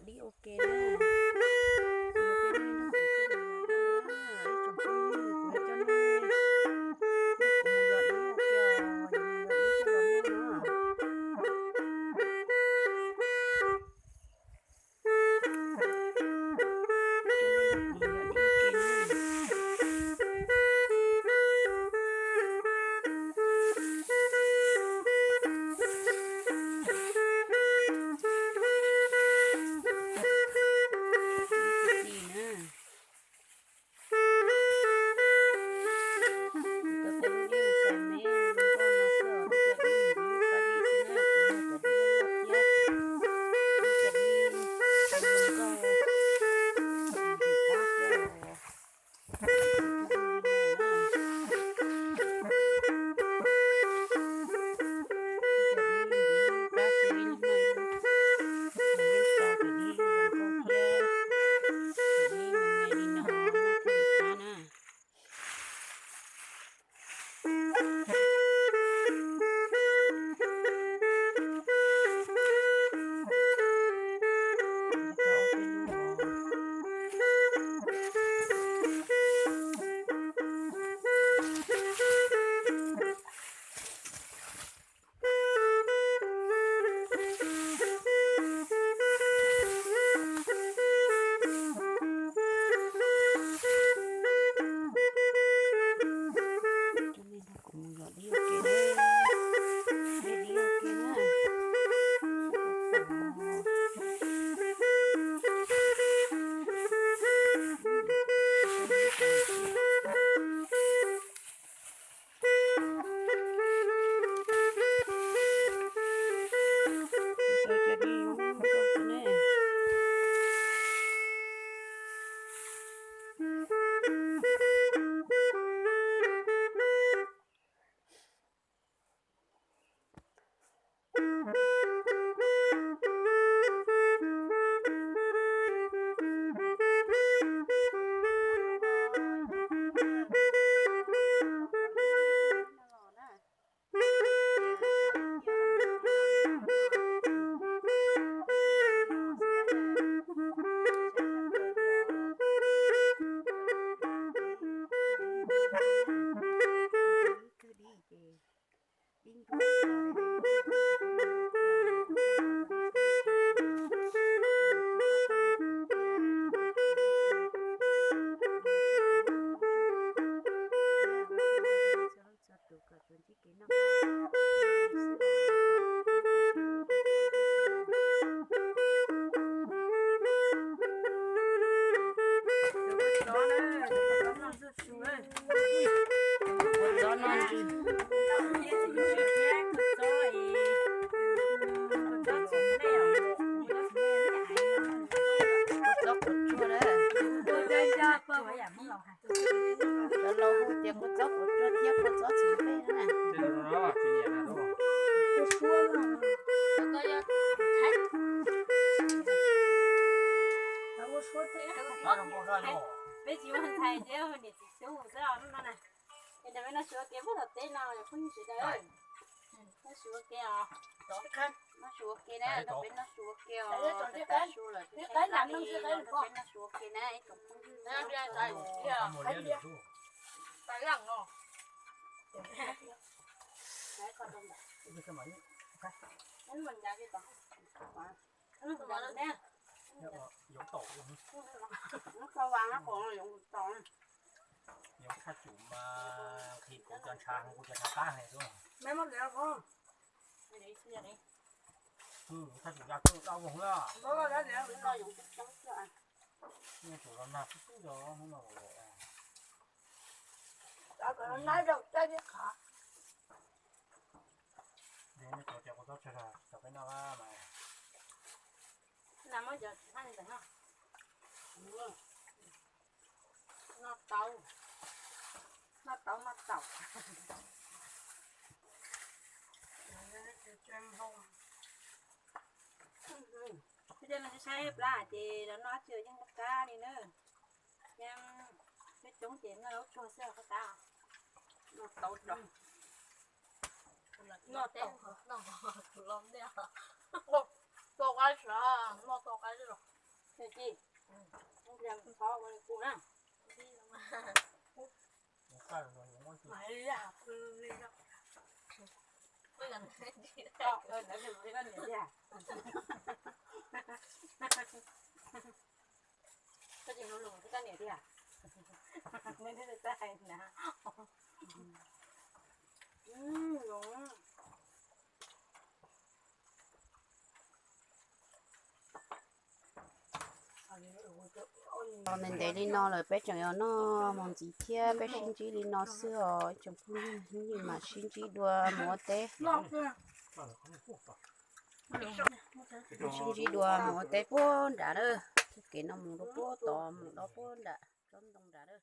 dib ua ke na. Kuv yuav coj nej nrog kuv mus yos dib na, ib tsoom phooj ywg, kuv yuav coj nej nrog kuv mus yos dib ua ke os, yus mus yos dib coj los noj na. Kuv mus yos dib ua ke na, dib ua ke na. Cov laus hu tias kua txob kuv tsuag thiab kua txob txiv npej na. Peb tsis muaj ntxhais thiab niam txiv tub xwb os, hnub no na. Es peb noj su ua ke puag tom teb no phooj ywg sawv daws. Noj su ua ke os. Noj su ua ke na, nrog peb noj su ua ke os. Tav su lawm, peb noj su ua ke na ib tsoom phooj ywg. Yoov thaj tsum mas nqhis kuv cov ntshav, kuv cov ntshav qab heev xwb. Thaj tsum ya koj dab voog na. Nyiaj tsum los nag xwb xwb yog hnub no. Neb cov tias kua txob tshuaj tsis tau peb noj mas. Noj tau, noj tau, noj tau. Peb cov no saib plab ces los noj dab tsi yeej noj qab li na. Yeej coob coob ces noj lub tsuag xwb qab qab. Noj tau tso. Noj tau, noj tau los ntej. Tua qab xwb, muaj tua qab xwb los. Ci, ua li kuv na. Koj tsis hluas lus koj niam tiag. Neb twb hais na. Ntev ntev li no lawm peb tseem yuav noj mos ntxiv thiab, peb sib ntsib li no xwb os ib tsoom phooj ywg, hnub mam sib ntsib dua mus ua teb. Sib ntsib dua mus ua teb puag nrad na, txoj kev no mus rau puag tod mus rau puag nram tsob ntoo nrad na.